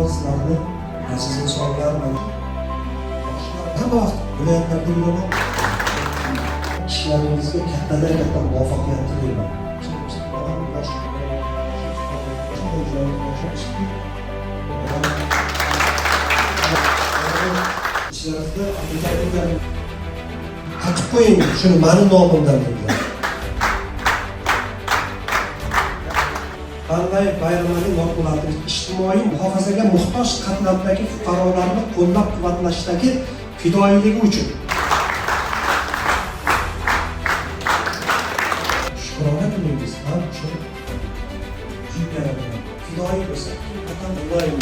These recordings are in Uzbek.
Avval sizlarni, aziz insonlar, mana hamma vaqt viloyatlarda yuraman. Ishlaringizga kattadan katta muvaffaqiyat tilayman. Odam yosh, shunday joyga ishlaringizda aytib qo'ying shuni mani nomimdan dedilar. Qanday Bayramali Norqulatovich ijtimoiy muhofazaga muhtoj qatlamdagi fuqarolarni qo'llab-quvvatlashdagi fidoyiligi uchun shukrona kuningiz ham shu kuyib fidoyi bo'lsa, vatan fidoyi.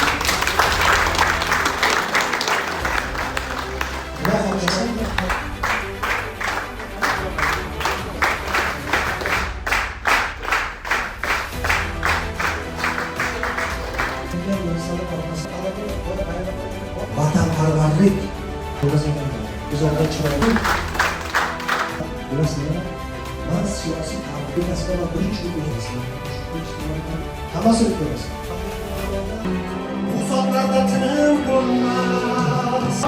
Xudo xohlasa, vatanparvarlik bo'lmas ekan, uzoqdan chiroyli bilasizmi, man siyosiy tarbiyasimdan birinchi hammasini ko'rasan. Uzoqlarda tinim bo'lmas.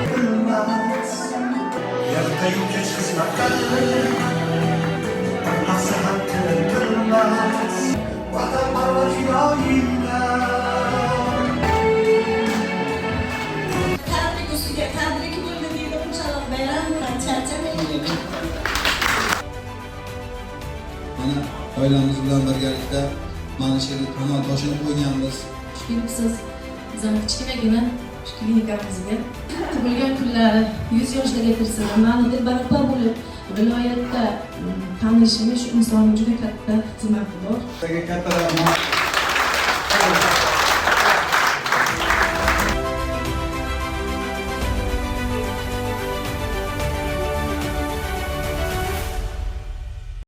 Bilmas. Ertayu kech xizmat qilib, bir lahza ham tinim bilmas. Vatanparvar fidoyilar. Tabrik ustiga tabrik bo'ldi deydi, bunchalik bayram bilan charchamang. Mana oilamiz bilan birgalikda mana shu yerda tamal toshini qo'yganmiz. Xush kelibsiz bizani kichkinagina shu klinikamizga. Tug'ilgan kunlari 100 yoshlarga kirsin. Mani Dilbar opa bo'lib viloyatda tanishimiz, shu insonning juda katta xizmati bor. Sizlarga katta rahmat.